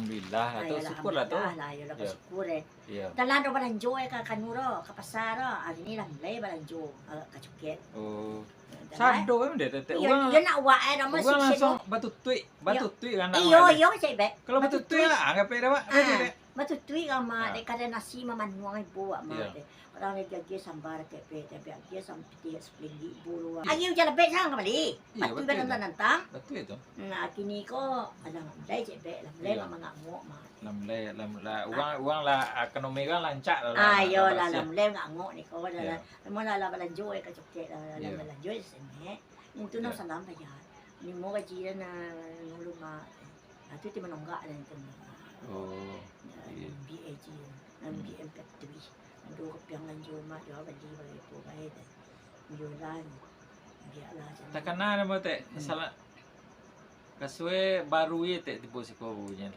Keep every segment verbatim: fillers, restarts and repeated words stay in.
Alhamdulillah lah tu, syukur lah tu. Alhamdulillah lah, yo lah, basyukur eh. Iyo. Dah lah ado balanjo eh ka, ka anu ro, ka pasar ro. Ari ni lah mulai balanjo, eh, ka coket. Oh. Dah lah. Sado kan dek tetek. Iyo, urang, iyo nak wak eh, dah urang langsung batutuik, batutuik kan nak wak eh. Iyo, iyo, cek bek. Kalau batutuik lah, anggap eh dah wak. Ah, batutuik kan mak, dek kadai nasi mamanuang ibo wak mak dek. Kadang lagi agiah samba kek pe, tapi agiah sampai tiga sapuluah ribu. Agiah ujan lebek jangan ka bali. Iyo, batua tu. Patu nantang-nantang. Batua tu. Nah, kini ko alah mulai cek bek lah, mulai mangangok mah. Lah mulai, lah, lah, urang, urang lah, ekonomi urang lancak lah, lah, lah, iyo lah, lah mulai mangangok ni ko, dah lah. Memang lah, lah balanjo eh ka coket lah, lah balanjo eh sengek. Untu nang salam payah. Nimo gaji dah nah, nulung mak. Ah, tu ti manonggak dah itu. Oh, iyo. B A G, B M Factory. Ado kapiang lanjo mak, dio bali bagi po bae dah. Iyo lah, biak lah. Takana namo tek? Salah. Kasue baru ye tek tibo siko bunyi.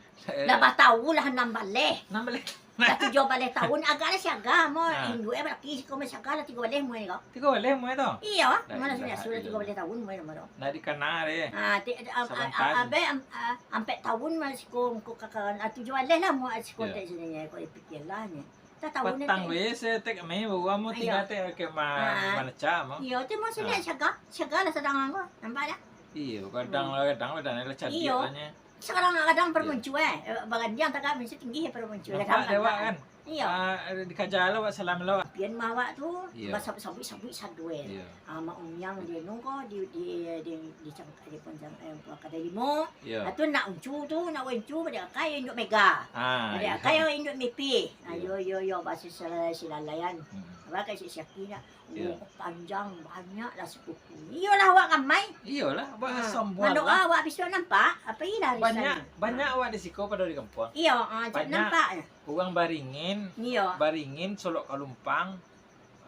Lah batau lah anam baleh. Anam baleh. Lah tujuah baleh taun, agak lah siaga mo. Induak eh balaki siko mo siaga lah tigo baleh muai ko. Tigo baleh muai tu? Iyo, mana sudah sudah tigo baleh taun muai mo tu. Ndak dikana deh. Ah, ti, am, am, am, abe, am, ah, ampek taun mah siko ko kaka, ah, tujuah baleh lah muai siko tek sini ko pikir lah nyo. Patang ko ye, saya tek mai bawa mo tingga tek ke ma-, maneca mo. Iyo, ti mo sini siaga, siaga lah sadang ko. Nampak dak? Iyo, kadang lah, kadang lah, dan lah cadiak lah nyo. Sakarang kadang parmuncua eh, barandiang tagak mesti tinggi eh parmuncua. Nampak kadang dek awak kan? Iyo. Ah, dikaja lo awak salam lo. Pian mah awak tu, basabuik-sabuik sado eh. Iyo. Ah, mak umiang di anu ko, di, di, di, di Cang-, di Puncang, eh, Kadai Limo. Iyo. Ah, tu nak uncu tu, nak uncu, pada akai induak mega. Ah, pada akai induak mipi. Ah, iyo, iyo, iyo, bahaso sila-, silalaian. Hmm. Awak kai siaki nak. Iyo. Oh, panjang, banyak lah sepupu. Iyolah, awak ramai. Iyolah, awak sambuah lah. Mandoa awak bisuak nampak, apo ilah arisan. Banyak, banyak awak di siko pado di kampuang. Iyo, ah, banyak nampak. Urang Baringin, iyo. Baringin, Solok Kalumpang,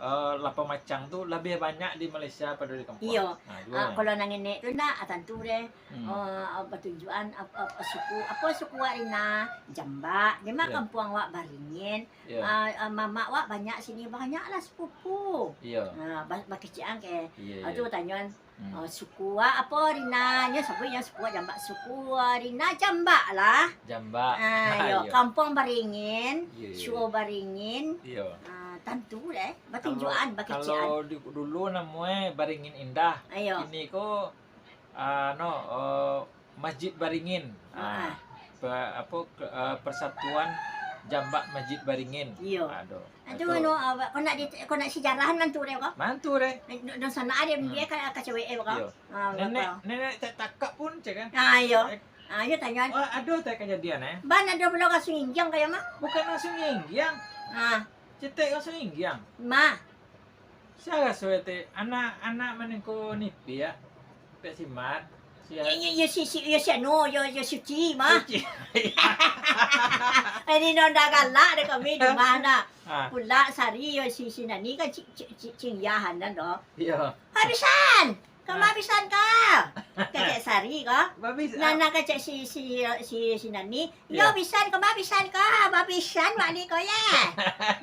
eh, Lapang Macang tu labiah banyak di Malaysia pado di kampuang. Iyo. Ah, juo. Ah, kalau nan ngenek tu ndak, ah, tantu deh. Hmm. Oh, batunjuakan ap-, ap-, suku, apo suku awak Rina? Jambak. Di ma kampuang awak Baringin? Iyo. Ah, ah, mamak awak banyak sini, banyaklah sepupu. Iyo. Ah, ba-, bakecekan ke. Iyo, ah, iyo. Tu tanyoan, hmm, ah, suku awak apo Rina? Nyo sabuik nyo suku awak Jambak. Suku, ah, Rina Jambak lah. Jambak. Ah, iyo. Iyo. Kampuang Baringin, iyo, iyo, Suo Baringin. Iyo. Ah, tantu deh, batunjuakan, bakecekan. Kalau, kalau di, dulu namonyo Baringin Indah. Iyo. Kini ko Ah, no, eh, Masjid Baringin. Ah. Ah, pe-, apo, ke-, eh, Persatuan Jambak Masjid Baringin. Iyo. Aduh. Ah, tu anu, ah, kau nak di-, kau nak sijarahan mantu deh, kau? Mantu deh. Eh, do-, dosa nak ada, hmm, dia ka, ka cewek, eh, kau? Iyo. Ah, nenek, nenek tak takak pun, cek kan? Ah, iyo. Eh. Ah, iyo, tanyoan. Oh, ado tak kejadian, eh? Ban ado pulo ka Sungai Inggiang kayo mah? Bukan ka Sungai Inggiang. Ah. Cetek ka Sungai Inggiang. Mah. Sia raso ete, anak, anak manengko nipi, ya? Pek Simat, sia. Yo, yo, yo, si, si, yo, si anu, yo, yo, Suci, mah. Suci. Ini nonda galak dek kami di rumah, nak. Ah. Pulak Sari, yo, si, si Nani kan ci-, ci-, ci-, cing yahan dan doh. Iyo. Habisan! Kama habisan ka? Kecek Sari ko. Babis-, nah, ah, nah, kecek si, si, si, si Nani. Yo, iyo. Bisan, kama bisan ka? Babisan wak ni ko, ye.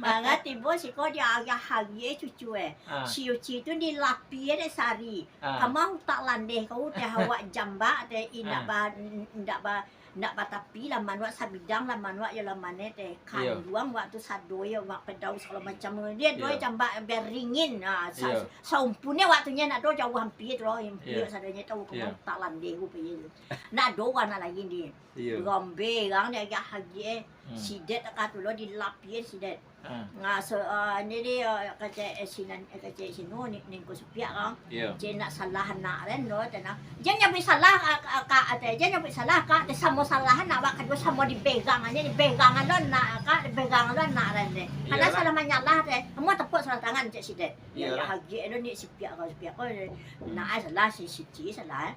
Manga tibo siko di ayah hari, eh, cucu, eh. Ah. Si Uci tu dilapie dek Sari. Ah. Kama utak landeh kau, teh awak Jambak, teh indak, ah, ba, indak ba, Nak batapi laman wak, sabidang laman wak, yo laman e teh. Iyo. Kanduang wak tu sado yo, wak pedau sagalo macam. Dia doh, iyo, Jambak Baringin. Ha, sa-, iyo, saumpun e wak tu nyo nak doh jauah ampia tu lo, ampia, iyo, sadonyo tau, iyo, kama utak landeh ku pai tu. Nak doh wak nak lai di. Iyo. Berombe rang dia agak hagiah, eh. Hmm. Sidet ka tu lo, dilapie sidet. Ah. Nga, so, ah, ni di, ah, kecek, eh, sinan, eh, kecek sinu, ni, ningku supiak kan. Iyo. Cek nak salah anak ren do, tenang. Jan nyabuik salah, ah, ka, ka, ate, jan nyabuik salah, ka, ate, samo salah anak, wak kaduo samo dibegang aja, dibegang alo anak, ka, dibegang alo anak ren de. Iyolah. Salah manyalah, ate, amuah tepuk salah tangan, cek sidet. Iyolah. Ya, ya, hagiah lo ni supiak kau, supiak kau, nak ai salah, si Siti salah, eh.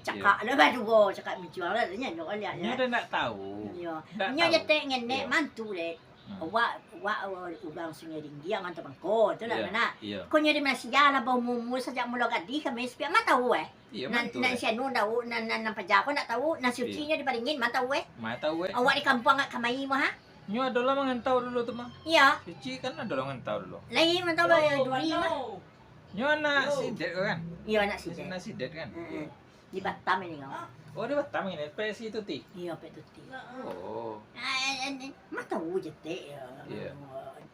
Cakak lo baduo, cakak mincuang lo, nyo, nyo, lihat, nyo dah nak tahu. Iyo. Ndak tahu. Nyo je tek ngenek mantu dek. Hmm. Awak, awak, awak urang Sungai Ringgiang atau Bangko, tu lah, iyo, nak. Iyo. Ko nyo di Malaysia lah, baumua-umua sajak mulo gadih kami sepiak, ma tahu, eh? Iyo, nan, ma tahu, nan eh. Si anu tahu, nan, nan, nan paja ko ndak tahu, nan suci, iyo, nyo di Baringin, ma tahu, eh? Ma tahu, eh? Awak di kampuang agak kamai mah, ha? Nyo ado lah mangantau dulu tu mah. Iyo. Suci kan ado lah mangantau dulu. Lai mangantau duri mah. Nyo anak sidet ko kan? Iyo, anak sidet. Anak sidet kan? Heeh. Iyo. Di Batam ini kau. Oh, di Batam ini, P S I Tuti? Iyo, P S I Tuti. Oh. Ah, eh, eh, eh, ma tahu je, Tek, ya. Iyo. Anu,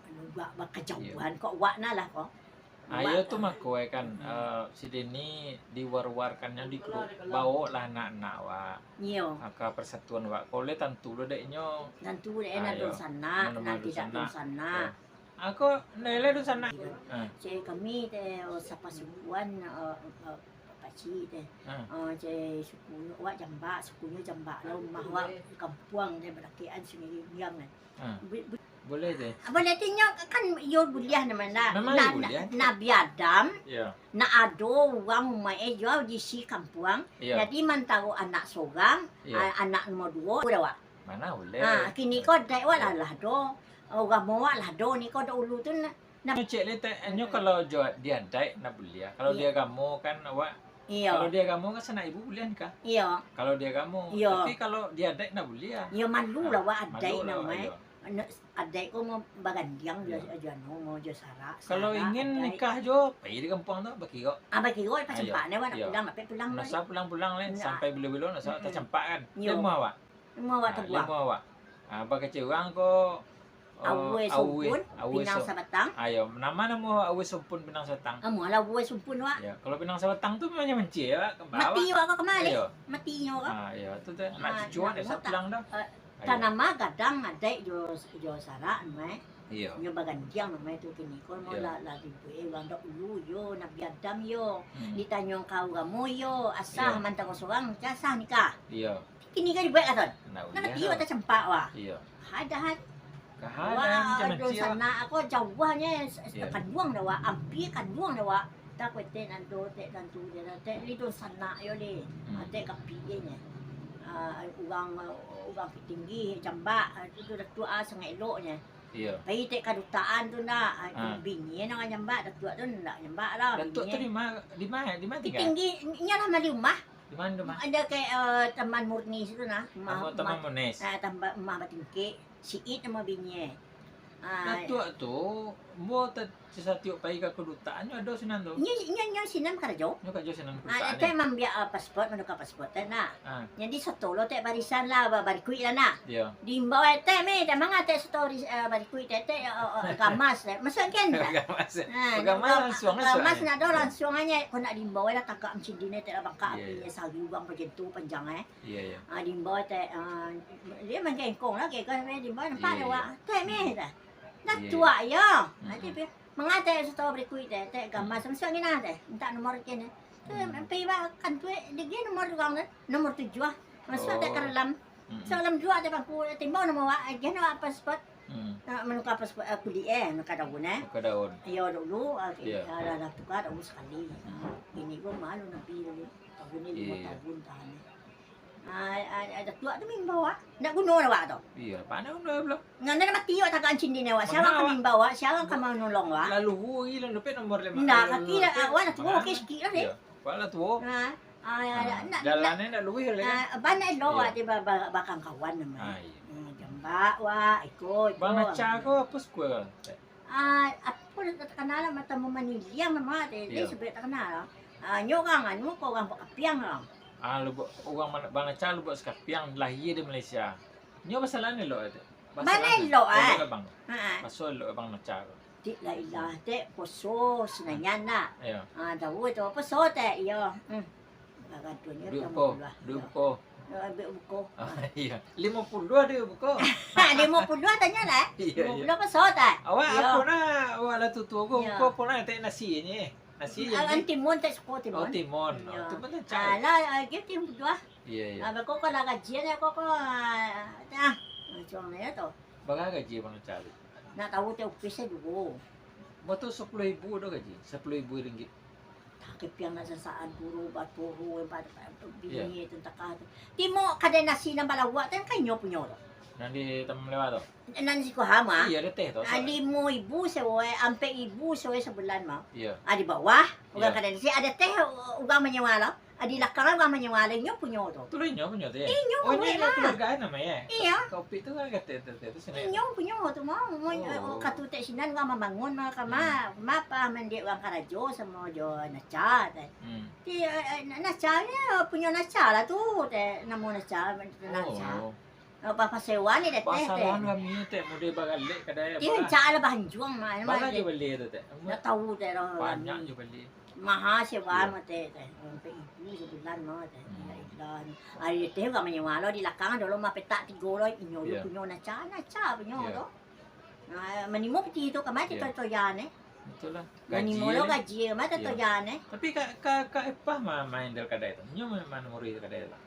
anu, ba-, bakajauhan. Iyo. Kok wak nah lah, kok. Ayo tu mako, eh, kan, eh, si Denny diwar-warkannyo di grup, bawolah anak-anak wak. Iyo. Ka persatuan wak. Kalau tantu lo dek nyo. Tantu dek, ah, nak dunsanak, nak dunsanak. Iyo. Ako, ndak elok dunsanak. Ah. Cek kami teh, oh, sapasukuan, eh, eh, pacik teh. Ah. Eh, cek sukunyo wak Jambak, sukunyo Jambak lah, rumah wak di kampuang teh, badakekan Sungai Limbiang teh. Ah. Bu-, bu-, buliah teh. Buliah teh nyo kan iyo buliah namo nah. Memang iyo buliah. Nabi Adam, iyo, nak ado urang rumah eh juo di si kampuang. Iyo. Jadi mantaro anak sorang, iyo, a-, anak nomor duo, udah wak. Mana buliah. Ha, kini ko dek wak lah, lah do. Urang mo wak lah do, ni ko dahulu tu na-, na- Nyo cek le, Tek, nyo kalau jo di adaik ndak buliah. Kalau di agamo kan awak, iyo, kalau di agamo kan sanak ibu buliah nikah. Iyo. Kalau di agamo. Iyo. Tapi kalau di adaik ndak buliah. Iyo, malu lah wak adaik namo eh. Iyo. Adaik ko mo bagandiang jo, iyo, jo anu, mo jo sarak. Kalau ingin nikah jo, pai di kampuang tu, bakirok. Ah, bakirok, pacampak ne wak, nak pulang, dapek pulang. Ndak usah pulang-pulang le, sampai bilo-bilo ndak usah, tacampak kan. Iyo. Limo awak. Limo awak tabuang. Limo awak. Ah, bakecek urang ko, eh, Awai Sumpun, Pinang Sabatang. Ayo, nama-nama Awai Sumpun Pinang Sabatang. Amuah lah Awai Sumpun wak. Ya, kalau Pinang Sabatang tu memang mancik ya, wak, ke bawah. Mati wak ko kama le. Ayo. Mati nyo ko. Ah, iyo, tu teh. Nak cucuak dek sa pulang dah. Ayo. Tanama gadang adaik jo, jo sarak, mai. Iyo. Nyo bagandiang namo tu kini ko, mo lah, lah dibuek urang dahulu yo, Nabi Adam yo. Hmm. Ditanyo ka agamo yo, asah mantang sorang, asah nikah. Iyo. Kini ko dibuek kato. Ndak buliah. Iyo. Kahadahan. Kahadahan. Wah, macam dunsanak ko jauahnyo, iyo, kanduang dah wak, ampia kanduang dah wak. Takuik tek nando, tek tantu je dah, tek li dunsanak yo li. Hmm. Ah, tek kapienyo. Ah, urang, urang Tinggi, Jambak, ah, tu, tu datuak ah, sangaik eloknyo. Iyo. Pai tek kadutaan tu ndak, ah, bini nan Jambak, datuak tu ndak Jambak lah. Datuak tu di ma-, di ma, di ma tingga? Tinggi, inyo lah di rumah. Di ma rumah? Ado ke, eh, Taman Murni situ nah. Rumah, Taman Murni. Ah, rumah batingkek. Siit namo bini eh. Ah. Datuak tu, ambo ta-, satiok pai ka kadutaan, nyo ado sinan tu. Nyo, nyo, nyo sinan karajo. Nyo karajo sinan kadutaan. Ah, tek mambiak, ah, paspor, manuka paspor, tek nak. Ah. Jadi sato lo tek barisan lah, ba-, barikuik lah nak. Iyo. Diimbau eh, tek meh, tek manga tek sato ri-, eh, barikuik tek, tek, eh, eh, eh, gamas, tek. Masuak kan? Gamas. Ah, gamas langsuang, gamas nak ado langsuang aja. Kok nak diimbau eh lah tagak mancindin eh, tek lah bangkak, iyo, api, iyo, sari urang macam tu panjang eh. Iyo, iyo. Ah, diimbau tek, ah, dia main kengkong lah, kengkong sampai diimbau, nampak tek wak. Tek meh, tek. Datuak yo. Ah, tek pi, manga tek sato barikuik tek, tek gamas, masuak ngina tek, minta nomor kini. Tu, pi ba kan tu, eh, di nomor urang tu, nomor tujuah. Masuak tek ka dalam. Masuak dalam juo tek bangku, timbang namo wak, agiah namo wak paspor. Hmm. Nak manuka paspor, eh, kulik eh, manuka daun eh. Manuka daun. Iyo dulu, ah, iyo, dah, dah tuka daun sakali. Ini ko malu nabi dulu. Tahun ni limo tahun tahan eh. Ah, ah, ah, datuak tu maimbau wak. Ndak guno lah wak tu. Iyo, pandai guno pulo. Ngan dah mati wak tagak mancindin wak. Sia ka maimbau wak, sia ka manolong wak. Lalu lagi lah, dapek nomor lima. Ndak, kaki dah, wak dah tuo, kaki sikik lah deh. Iyo, wak lah tuo. Ha. Ah, iyo, ndak, ndak, jalannyo ndak luruih lai kan? Ah, banyak lo wak di ba-, ba-, bakang kawan namo. Ah, iyo. Hmm, Jambak wak, iko, iko. Bang Aca ko apo sukua? Ah, apo takana lah, mata mamaniliang namo tek, tek sabuik takana lah. Ah, nyo urang anu ko urang Lubuak Kapiang lah. Ah, Lubuak, urang Bang Aca Lubuak Sikapiang, lahia di Malaysia. Nyo basalah ni lo tek. Bana elok eh. Bang. Ha. Baso elok Bang Aca ko. Tek lah ilah tek poso sinanyan nak. Iyo. Ah, tahu tu poso tek iyo. Hmm. Duduak buko, duduak buko. Ambiak buko. Ah, iyo. Limo puluah duduak buko. Limo puluah tanyo lah. Iyo, iyo. Limo puluah peso tak? Awak apo nah, awak lah tuo-tuo ko, buko apo nah, tek nasi ni. Nasi je. Timun tek suko timun. Oh, timun. Timun tek cai. Alah, lagi timun puluah. Iyo, iyo. Ah, beko ko lah gaji ni ko ko. Ah, macam ni tu. Bara gaji Bang Aca tu? Nak tahu tek upis saya dulu. Batua sapuluah ribu ado gaji, sapuluah ribu ringgit. Tah, kapiang nak sasaan guru, baturu, bini tentaka tu. Timo kadai nasi nan balawak tu kan inyo punyo tu. Nan di Taman Maliwa tu? Nan di Sikoha mah. Iyo, ado teh tu. Ah, limo ribu sewa, ampek ribu sewa sabulan mah. Iyo. Ah, di bawah, urang kadai nasi, ado teh urang manyewa lah. Ah, di lakang urang manyewa lai, inyo punyo tu. Tu lah inyo punyo tu, ya? Inyo Oh, inyo buek lah. Keluarga nama, ya? Iya. Ka Upik tu kan kata, kata, kata, tu sini. Inyo punyo tu mah. Mun, Oh. eh, ka tu tek sinan urang mambangun mah, ka ma-, Hmm. ma-, apa, mandek urang karajo samo jo Naca, teh. Hmm. Ti, eh, eh, Naca ni, eh, punyo Naca lah tu, teh. Namo Naca, Naca. Oh. Apa, pasewa ni, deh, teh, Pasalahan teh. Kami, teh, mudah bagalek kadai, Ti, apa? Rancak lah bahanjuang mah, Bala mah, jo teh. Bali tu, teh. Dah tahu, teh, lah, Banyak kami. Jo bali. Maha sewa Iya. mah, teh, teh. Sampai ibu sebulan mah, teh. Hmm. Ya ilah. Ari teh urang manyewa lo di lakang, dulu mah petak tigo lo, inyo Iya. punyo Naca, Naca punyo Iya. tu. Nah, manimo pitih tu, kamari Iya. totoyan, eh. Betul lah. Manimo Gaji lo ni. Gaji, kamari Iya. totoyan, eh. Tapi Kak, Kak, Kak Epah ma-, main dari kadai tu. Inyo ma-, ma-, ngurus kadai tu.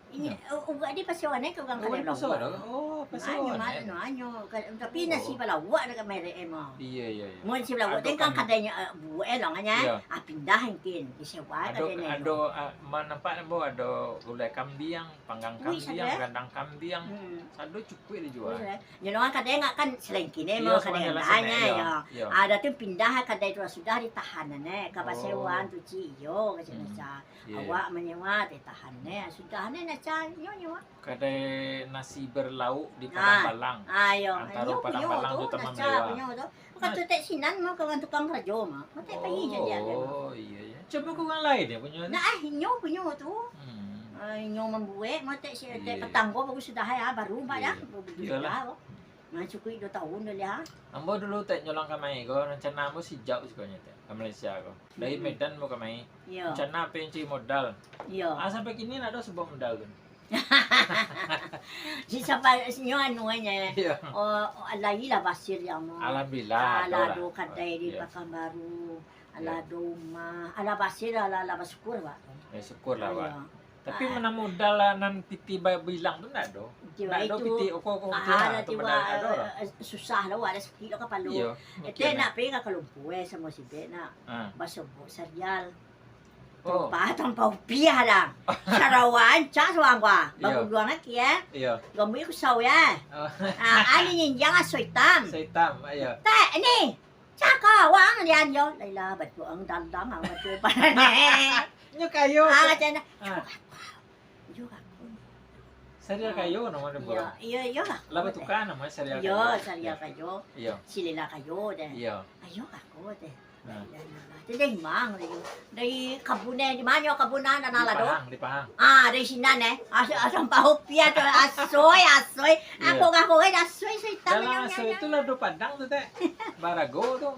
Inyo, Iya. u-, uga di pasewa ni ke urang Oh, kadai di pasewa Lawak. tu? Oh, Nah, pasewa inyo ni. ma-, nah, inyo ka-, tapi Nah, Oh. nasi balawak dekat merek eh, mah. Iya, iya, iya. Mun nasi balawak Ado tu kan kan. Kadainyo, eh, buek eh, longannya, eh. Iya. Ah, pindah mungkin. Disewa Ado, kadai ni, ado, ah, ma-, nampak ni, Bu, ado gulai kambiang, panggang Wih, kambiang, sadeh. Randang kambiang. Hmm. Sado cukuik dijual. Wih, sadeh. Nyo longan kadai ngak kan selain kini Iya, mah kadai semuanya lah randahnya, senai, iya. ya. Iya. Ah, dah tu pindah kadai tu sudah ditahan, eh. Ka Oh. pasewaan tu, Cik. Iyo, kecek Hmm. Naca. Iya, iya. Awak manyewa, ditahan, eh. Sudah, eh, Naca, nyo nyewa. Kadai nasi berlauk di Padang Ah, Balang. ah, iyo. Antaro Nyo Padang punyo Balang tu, tu Taman Naca Mewah. punyo tu. Bukan Nah. tu tek sinan mah, kawan tukang karajo mah. Mah tek pai je dia, dia mah. Oh, iya, iya. Cubo ka urang lain ya punyo tu? Nah, ah, inyo punyo tu. Hmm. Ah, inyo mambuek, mah tek si, tek Iya, iya. patang ko baru sudah ya, baru, Pak, Iya, ya. iya. Baru Iyalah. sudah ko. Nah, cukuik duo tahun dah lihat. Ambo dulu tek nyolang ka mai ko, rencana ambo sijak siko nyo tek, ka Malaysia ko. Dari Hmm. Medan ambo ka mai. Iya. Rencana apo yang cari modal. Iya. Ah, sampai kini ndak ado sabab modal tu. Si sapa, si nyo anu nya. Iya. Oh, oh, alai lah basir ya, mo. Alhamdulillah, Ah, ado lah lah. ado kadai di Iya. Pakanbaru. Alah Iya. ado rumah. Alah basir, alah, alah basyukur, Pak. Ya, syukur lah, Pak. Iya. Tapi Ah. mana modal lah nan piti ba-, bilang tu ndak ado. Ndak ado piti, oko, oko piti Ah, lah, nanti tu buat, modal ndak ado lah. eh, eh, susah lah, ada sakit lah kapalo. Iya, Ete mikir lah. Nak pai ka Lumpur, eh, samo si Bek nak. Ah. Basobok sarial. Oh. Tampah, tampah upiah dah. Sarawa ancak surang gua. Iya. Baguduang lagi, eh. Iya. Gambui kusau, ya. Oh. Ah, ani nyinjang aso hitam. Aso hitam, iya. Tek, ni. Cakawang dian yo. Lailah, batuang dalam, ah, batuang panen. Nyo kayo. Ah, macam mana? Ah. Yo, aku. Yo, aku. Sarial Ah. kayo nama dia Iyo, burung. iyo, iyo, aku Lah deh. batuka nama sarial Iyo, kayo. sarial kayo. Iyo. Silela kayo deh. Iyo. Ayo, aku deh. Nah. Lailah, lailah. Tu dari mang deh. Dari kabun eh, di mana kabun ah, tanah Di lado? Pahang, di Pahang. Ah, dari sinan eh. Asal, asal pahu pia tu, asoi, asoi. Ah, Iyo. kogah-kogah dah asoi, asoi hitam Dalam yang asoi nyanyi. tu lado Padang tu, Tek. Barago tu.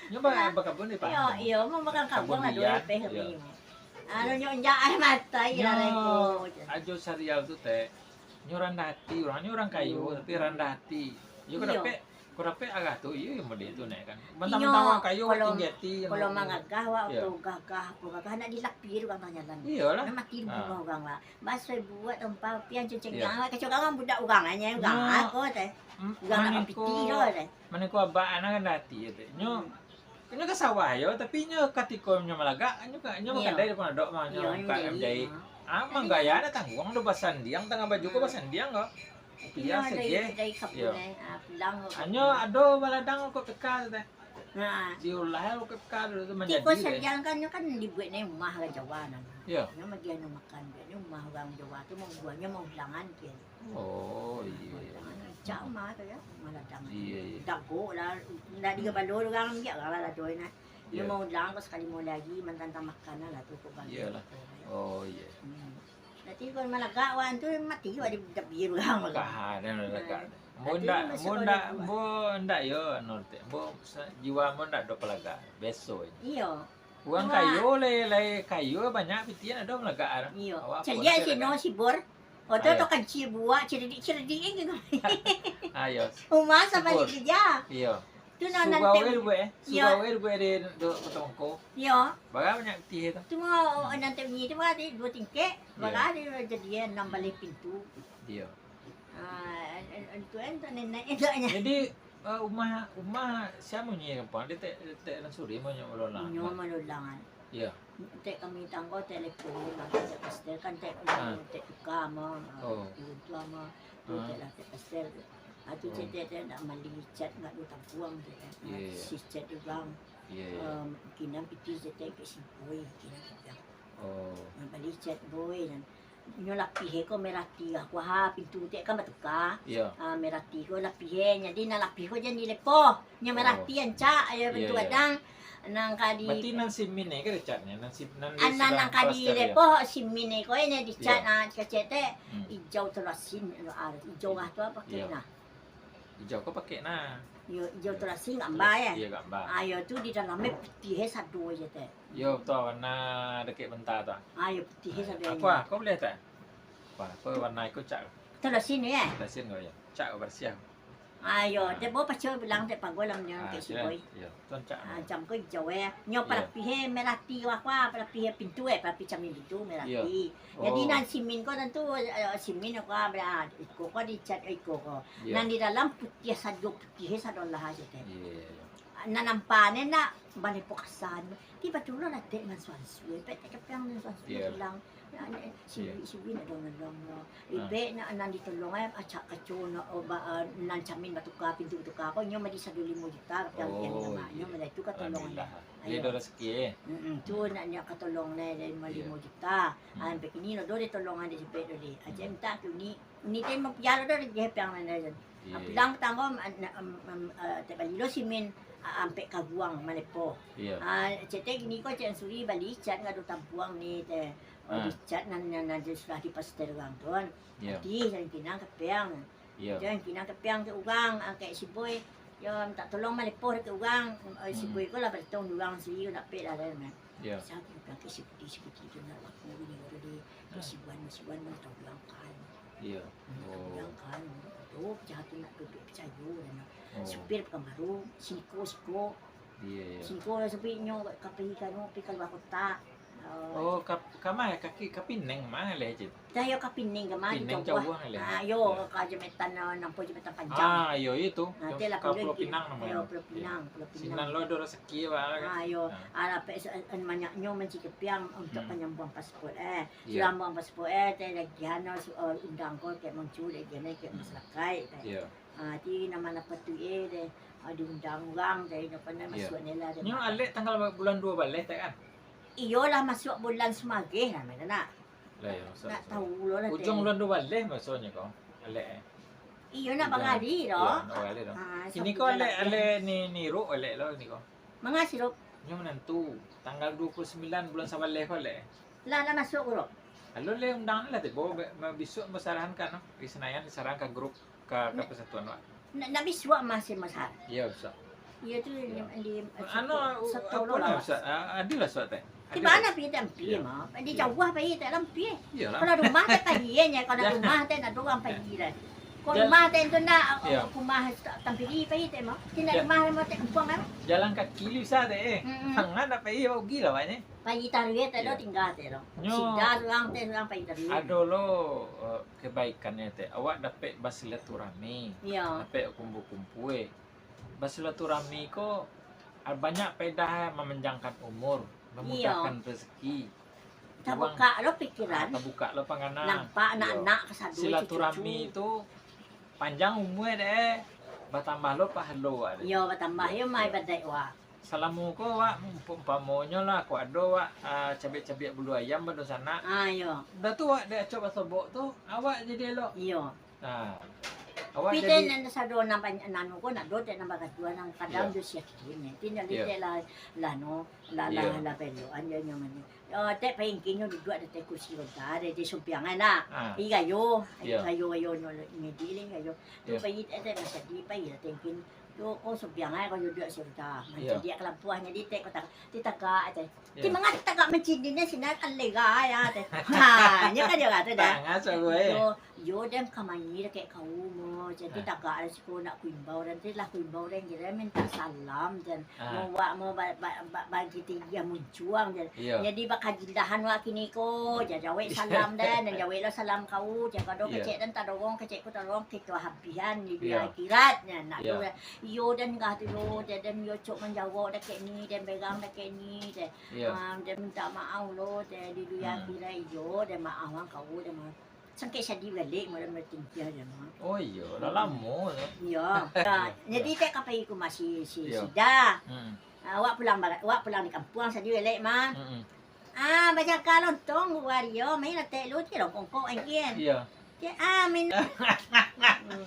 Nyo ba-, Nah. bakabun di Iyo, Pahang. iyo, mau makan Kabun kabun lah, dua lian. lepeh Iyo. kami. Anu, nyo injak air mata, iyo, Nyo, reko. Ajo Sarial tu, Tek. Nyo randah hati, urang nyo urang kayo, Hmm. tapi randah hati. Yo, Iyo. kadapek, kadapek arah tu, iyo, iyo, model tu, Nek, kan. Mentang-mentang Inyo, urang kayo, kalau, tinggi hati, kalau ngono. mangagah, wak, Iyo. tu gagah, apa gagah, nak dilapir urang tangah jalan. Iyolah. Nak mati Ah. dibunuh urang, wak. Baso buat tampah, pian cengcengang, Iyo. wak, kacau urang budak urang, hanya urang, Nyo, ako, teh. m-, Urang nak maniko, kapiti, tu, teh. maniko abak anak randah hati, Tek. Nyo, Hmm. Inyo ka sawah yo, tapi inyo katiko inyo malagak, inyo ka, inyo Iyo. bakadai di Panadok mah, inyo Iyo, buka inyo M J I. jadi, ha. Ah, Jadi, manggaya jadi. Dah tangguang do basandiang, tangah baju ko Hmm. basandiang ko. Inyo Iya, dari, sege. dari kabun, Iyo. eh, ah, pulang ko Anyo kabun. Ado baladang ko peka tu teh. Nah. Diolah ko peka dulu tu Tiko manjadi deh. Sandiang kan, inyo kan dibuek ni rumah urang Jawa nah. Iyo. Inyo magi anu makan, buek ni rumah urang Jawa tu, mau buahnyo mau ulangan kian. Oh, iyo, iyo. Maladang, cak mah tu yo, maladang. Iyo, iyo. Dago lah, ndak Hmm. digabalo urang ambiak lah, lah tu nah. Iyo. Iyo. Mau ulang ko sakali mau lagi, mantantang makanan lah tu, kok bagi Iyolah. tu, yo. Oh, iyo. Hmm. Nanti kalau malagak wan tu, mati wak di, di urang tu. Kah, dah malagak. Nah, Ambo nanti ndak, masuk ambo ndak, balik ambo ndak yo, anu, Tek. Ambo sa-, jiwa ambo ndak ado palagak. Biaso je. Iyo. Urang Wah. kayo lai, lai kayo banyak pitian ado malagak urang. Iyo. Awak Caliak pun sino lagak. Sibor. Oto Ayo. to kancil buak, ciridik-ciridik kan. Ayo. Rumah sampai Sibor. di kerja. Iyo. Tu nan Surau nanti. Air buat, eh. Iyo. Surau air buat di, di Kota Bangko. Iyo. Barang banyak pitih tu. Tu mah, Hmm. nanti bunyi tu mah, di dua tingkek, Iyo. barang dia jadi enam baleh pintu. Iyo. Ah, an-, an-, tu kan, tu nenek tu nya. Jadi, eh, rumah, rumah sia munyi kampuang? Dia tek, tek Lansuri mah nyo malolang. Nyo malolang. Iya. Tek kami tanggo telepon, tek pastel kan, tek, Ah. tek tukar mah, Oh. tu, tu mah. Tu Ah. tek lah, tek pastel. Ah, tu Oh. tek, tek, tek nak mali cat, nak duo tampuang, tek. Iya, iya. Si cat urang. Iya, iya. Em, kinan pitih tek, tek, ke siboi, kinan urang. Oh. Nan bali cat boy, nan inyo lapih ko merati, aku ha pintu tek kan batuka. Iyo. Ah, merati ko lapih, jadi nan lapih ko jan dilepoh. Nyo merati ancak, yo, iyo, bentuk iyo, gadang. Nan ka di Berarti nan simin ni ka dicatnya, nan sim nan di Anan nan ka dilepoh simin ko, nyo dicat, iyo, nah, kecek tek. Hmm. Ijau telasin, ah, ijau lah tu apa, iyo, kena. Ijau ko pakai nah. Yo, ijau telasin gambar, eh. Iyo, gambar. Ah, yo tu di dalamnya putih, eh, sado je tek. Yo, betul, warna dakek benta tu. Ah, yo putih, eh, sado. Aku, aku boleh tak? Wah, aku warna aku cak. Telasin, eh? Telasin ko, yo. Cak ko barasiah. Ah, yo, tek bo paco bilang tek pago lah mendingan kek si boy. Yo, tu cak. Ah, cam ko ijau, eh. Nyo palapih, eh, merati ko aku, ah, palapih, eh, pintu, eh, palapih camin pintu merati. Jadi nan simin ko tantu, eh, simin ko, ah, iko ko dicat iko ko. Nan di dalam putih sado, putih sado lah aja tek. Iyo, iyo, iyo. Nan nampak ni nak balepoh kasa. Tiba dulu lah tek mansuansu, tek kepiang mansuansu bilang. Siwi-siwi nak dong-dong lo. Ibek nak nan ditolong ai, acak kaco nak, oh, ba-, ah, nan camin batuka, pintu batuka. Ko nyo mah di sado limo juta, kepiang-kepiang ni mak nyo mah itu ka tolong. Alhamdulillah. Iyo, ado rasaki, eh. Mm-mm, tu nak nyo ka tolong ni dari limo juta. Ah, sampai kini lo do ditolong ado jepek do deh. Aja minta tu ni. Ni teh mampialo dah lagi hepiang nan dah. Iyo. Ah, pulang patang ko, am, am, am, ah, tabali lo simin, ah, ampek kabuang malepoh. Iyo. Ah, cetek gini ko, cek suri bali cat ngado tabuang ni teh. Oh, dicat nan, nan, nan sudah dipaster urang tu kan. Iyo. Jadi, jan pinang kepiang. Iyo. Jan pinang kepiang ke urang, ah, kek si boy. Yo, minta tolong malepoh dek urang. Eh, si boy ko lah bertong di urang suri, nak pek lah dah, nah. Iyo. Sa-, sakik-sakik tu nak laku ni, baru di, di sibuan, sibuan mana tahu bilang kan. Iyo. Tahu bilang kan. Tu jahat tu nak duduk picayo dan supir pekan baru, siko, siko. Iyo, iyo. Siko supir nyo ka pai kanu, pai kaluar kota. Oh, ka, ka ma, kaki, ka Pineng ma leh, Cik? Dah yo ka Pineng ka ma, Pineng jauah. Jauah leh. Ah, yo, ka Jambatan, ah, nampak Jambatan Panjang. Ah, iyo, itu. Ah, tu lah Pulau Pinang namonyo. Yo, Pulau Pinang, Pulau Pinang. Sinan lo ado rasaki, Pak. Ah, yo. Ah, lapek se-, eh, banyaknyo mancari kepiang untuk panyambuang paspor, eh. Iyo. Sambung paspor, eh, teh lagi ano su-, eh, undang ko kek muncul lagi ano kek masyarakat, teh. Iyo. Ah, ti nama-nama tu, eh, teh, ah, diundang urang, teh, nyo pandai masuak ni lah, teh. Nyo alek tanggal bulan duo baleh, teh, kan? Iyo lah, masuak bulan Sumageh lah, mana nak. Lah, iyo, masuak. Nak tahu lo lah, teh. Ujuang bulan duo baleh maksudnyo ko, alek, eh. Iyo, nak bagari lo. Iyo, nak bagari lo. Ah, kini ko alek, alek ni, ni ruk alek lo kini ko. Manga sirup? Nyo manantu. Tanggal duo puluah sambilan bulan sabaleh ko alek. Lah, lah masuak, Guru. Alun lai undang lah tibo, be-, ma-, bisuak basarahan ka anu, di Senayan, disarahan ka grup, ka, ka persatuan, Wak. Nak, nak bisuak masih masalah. Iyo, bisuak. Iyo tu di, di, anu, u-, satu apo lo lah, Wak. Bisuak? A-, adil lah suak teh. Di mana pi teh, ampia mah? Di jauah pai teh lah, ampia. Iyolah. Kalau rumah teh pai, iyo nyo, kalau rumah teh nak urang pai lah. Kalau rumah teh tu nak, rumah tampiri pai teh mah. Tidak rumah mah teh kampuang kan. Jalan kaki bisa teh, eh. Mm-mm. Sangat nak pai, rugi lah banyak. Pai taruih teh lo tingga teh lo. Nyo. Sida surang teh surang pai taruih. Ado lo, eh, kebaikannyo teh. Awak dapek basilaturahmi. Iyo. Dapek kumpul-kumpul, eh. Basilaturahmi ko, ah, banyak paedah, mamanjangkan umur, mamudahkan rezeki. Tabukak lo pikiran. Ah, tabukak lo pangana. Nampak anak-anak kasado, silaturahmi cucu-cucu. Tu panjang umur deh, batambah lo pahalo deh. Iyo, batambah yo mah ibadat wak. Salamo ko wak, umpa-, umpamonyo lah, ko ado wak, ah, cabiak-cabiak bulu ayam badunsanak. Ah, iyo. Dah tu wak dek acok basobok tu, awak jadi elok. Iyo. Nah, awak jadi. Tapi teh nan sado nan banyak nanu ko nak do teh nan bagaduah nan kadang jo si yakin. Ti nan teh lah, lah no, lah, lah, lah belok anja nyo mano. Yo, teh pai ingkin nyo duduak di ateh kursi roda, di, di sumpiang ai lah. Ah. Ih, gayo, gayo, gayo nyo ngedi leh, gayo. Tu pai teh, teh masadi pai lah teh ingkin. Tu ko sumpiang ai, ko duduak si roda. Mancadiak ka lampuah, jadi teh ko tagak, ti tagak teh. Ti manga tagak mancindinyo sinan alera ya teh. Ha, nyo kan dia kata dah. Tangah sabuai. Yo, yo, den ka manyi dakek ka umah, jadi tagak lah siko nak kuimbau, dan ti lah kuimbau, dan kira minta salam, dan mau wak, mau ba-, ba-, ba-, bagi tiga muncuang, dan jadi bakajilahan wak kini ko, jadi jawek salam, dan, dan jawek lo salam kau, jadi kado kecek, dan tadorong kecek ko tadorong, kito habihan di dunia akhirat, nyo nak tu, iyo, dan gah tu lo, dan yo cok manjawok dakek ni, dan berang dakek ni, dan, ah, dan minta maaf lo, dan di dunia akhirat, iyo, dan maaf wak kau, dan maaf. Sangkek sadi balik, malam bertingkah je mah. Oh iyo, lah lamo tu. Iyo. Nah, jadi tek ka pai ka rumah si, si, sida. Hmm. Ah, awak pulang bara-, awak pulang di kampuang sadi balik mah. Hmm. Ah, bajangka lontong, buah dio, main latek lu, ti lo kongkok angin. Iyo. Ti, ah, min-, hmm.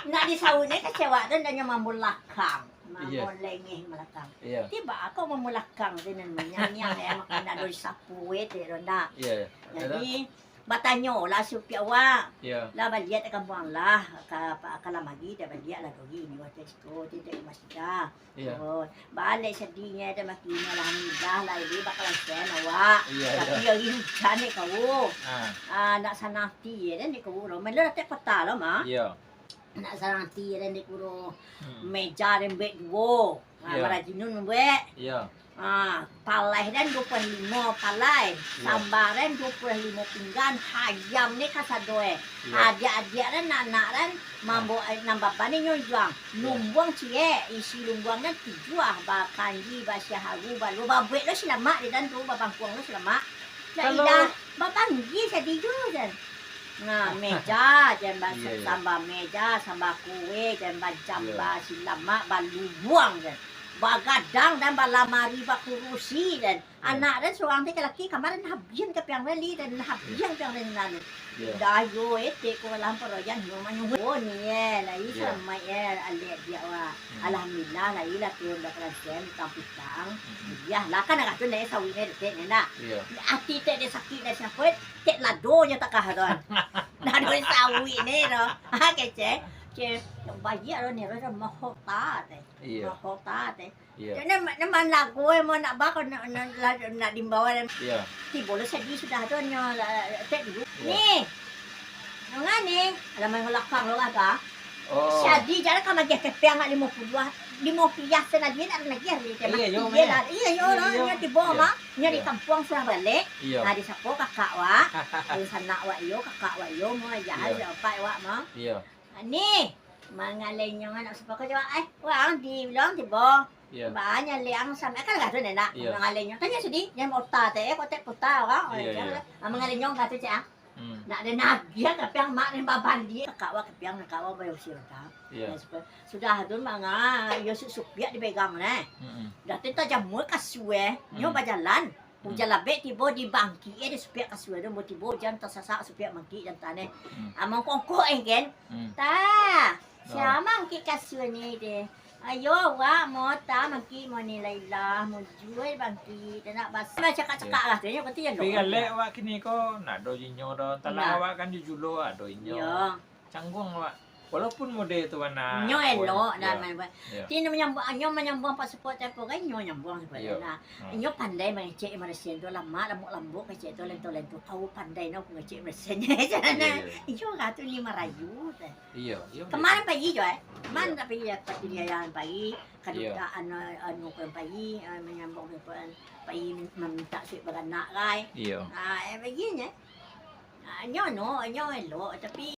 Nak disaunyo kecewa tu, ndak nyo mamulakang. Iyo. Mamulengeh malakang. Iyo. Ti ba kok mamulakang tu nan manyamiang, eh, makan dak disapu, eh, ti lo ndak. Iyo, iyo. Jadi, batanyolah supiak awak. Iyo. Lah baliak ka kampuang lah, ka, ka Lamagi, dah baliak lah dogi, ni waktu siko, ti, ti masih dah. Iyo. Oh, balek sadihnyo dah makinyo, alhamdulillah lah, ini bakal sen awak. Iyo, iyo. Tapi hari hujan ni kau. Ah. Ah, nak sanang ati ye dah ni kau, lo. Melo dak patah lo, mah. Iyo. Nak sanang ati ye dah ni kau. Hmm. Meja rembek duo. Ah, iyo. Marajinun rembek. Iyo. Ah, palai dan duo puluah limo palai. Iyo. Samba dan duo puluah limo pinggan. Hayam ni kasado, eh. Iyo. Adiak-adiak dan anak dan Mambo, eh, nan baban ni nyo juang. Yo. Lumbuang ciek, isi lumbuang nan tujuah, bakanji, basiaharu, baluah, babuek lo silamak di dan tu, babangkuang lo silamak. Lah kalau idah, babanggi sadijo jan. Nah, meja jan ba-, iyo, iyo. Samba meja, samba kue, jan bajamba, iyo, silamak, balumbuang jan. Bagadang dan balamari, bakurusi jan. Anak den surang ti ka laki, kamar den habian ka piang bali, den habian piang den nan. Iyo. Dah yo, etek ko lah paroyan nyo manyo. Oh, ni, eh, lai, iyo, salamaik, eh, alek diak, wak. Hmm. Alhamdulillah, lai lah turun dah kalansian, pitang-pitang. Hmm. Iyo lah, kan agak tu, ndak, sawik ni detek ni, ndak? Iyo. Ati tek dek sakik dari siapo, tek lado nyo takah tu. Lado sawik ni tu. Ha, kecek. Cek, bayia lo ni, lo mahota teh. Iyo. Mahota teh. Iyo. Jadi, nan, nan lagu, eh, mau nak bak, nak, nak, nak, nak dibawa dan, iyo, tibo lo sadi sudah tu, nyo, la-, la-, tek dulu. Iyo. Ni. Nongan ni, alah main ngelakang lo apa? Oh. Sadi, jadi ka magiah kepiang nak limo puluah, limo piah sen aja nak magiah ni, teh. Iyo, iyo, mati lah. Iyo, iyo, iyo, lo, iyo, nyo tibo, iyo, mah. Nyo di, iyo, kampuang surang balek. Iyo. Nah, di sapo kakak wak, di sanak wak iyo, kakak wak iyo, mau aja, iyo, aja, apak wak, mah. Iyo. Ni, mangalenyong anak sapako jawab, eh, wang di bilang tibo. Iyo. Banyak liang sampai kan gak tu nenak. Iyo. Mangalenyong. Tanya sudi, jan ota teh, eh, kotek pota orang. Iyo, iyo. Ah, mangalenyong gak tu, cek, ah. Hmm. Nak den agiah, tapi ang mak den babandi. Kakak wak kepiang, kakak wak bayo usia tak. Iyo. Ya, sudah. Sudah tu manga, yo su-, supiak dipegang neh. Mm-mm. Dah tu tajamur kasur, eh. Nyo, hmm, bajalan. Ujan, hmm, labek tibo di bangkik, eh, di supiak kasur tu, tibo ujan tasasak supiak bangkik jan taneh. Hmm. Ah, mangkongkok, eh, kan? Hmm. Ta, oh, sia mangkik kasur ni, deh. Ayo, wak, mo ta mangkik mo ni, lailah, mujua bangkik, ta nak bas-, cakak-cakak, iyo, lah, tu, nyo kata, yo, tapi lo, galek wak kini ko, nak do jinyo do, talah, nah, awak kan jujulo, ado inyo. Iyo. Cangguang awak. Walaupun mode tu bana. Nyo elok dah, iyo, main buat. Iyo. Ti nyo manyambuang, nyo manyambuang pasuport tempo kan, nyo nyambuang pasuport. Iyo. Nah, oh, nyo pandai mangecek marasian tu, lamak, lambuk-lambuk kecek tu, lento-lento. Kau pandai no ngecek marasian. Iyo, iyo. Iyo, kau tu ni marayu tu. Iyo, iyo. Kemarin pagi jo, eh. Kemarin, iyo, tak pagi ya, pagi dia yang pagi. Iyo. Kadutaan, anu, anu, kan pagi, eh, manyambuang pasuport, pagi meminta suik baranak, kai. Iyo. Ah, eh, pagi nyo. Ah, nyo no, nyo elok, tapi